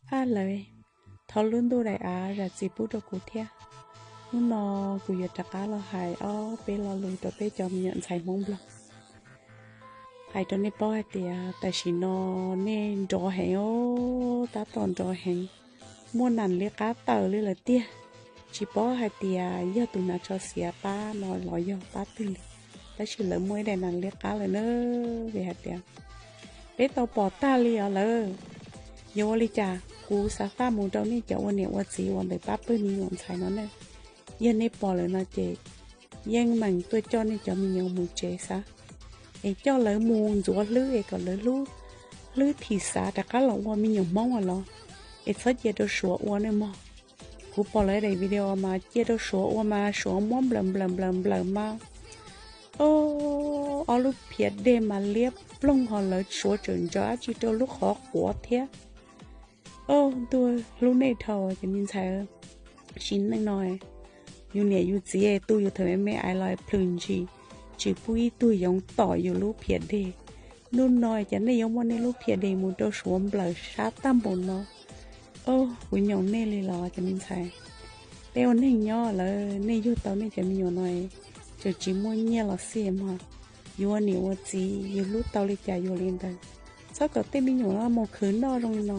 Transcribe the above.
Ab lawv, thov lub ntuj daim av zam txim pub rau kuv thiab. Hnub no kuv yuav rov qab los hais ob peb lo lus rau peb cov me nyuam ntxhais Hmoob Nplog, hais rau nej paub hais tias tam sim no nej nrov heev os, tab tom nrov heev, muaj nas liab qab tawm li lawm tiag. Tsis paub hais tias yog tus nas tso xiav pab no los yog pab twg li, tab sis lawv muaj ib daim nas liab qab lawm na. Vim hais tias peb tau pom tag li os lawm. Yuav ua li cas kuv xav faj mus rau nej cov ua niam ua txiv uas ntawm pab pawg me nyuam ntxhais no na. Yog nej pom lawm no ces yeej meem tuaj coj nej cov me nyuam mus tsev xav, es coj lawv mus ntxuav hlwb es kom lawv hlwb thim xav rov qab los ua me nyuam Hmoob los, es txhob cia rau Suav ua nej mog. Kuv pom lawv daim video mas cia rau Suav ua mas Suav muab nplawm nplawm nplawm nplawm mas, o, ob lub phiav deg mas liab ploog ho lawv Suav tseem ntsaws dab tsi rau lub qhov quav thiab. O, ntuj hlub nej dhau cov me ntxhais. Sim neej no yus niam yus txiv tu yus thaum me me ais los plhws ntshis, tsis pub ib tug yoov tom yus lub phiav deg. Hnub no cas nej yuav muab nej lub phiav deg mus rau Suav nplawm sab tag npaum no. O, kuv nyoos nej li los cov me ntxhais. Peb ua neeg nyob lawm, nej yug tau nej cov me nyuam no, tseem tsis muaj nyiaj los xij mog. Yus ua niam ua txiv yus hlub tau li cas yuav li ntawd. Txhob kom tej me nyuam no mus khwv noj zoo li no.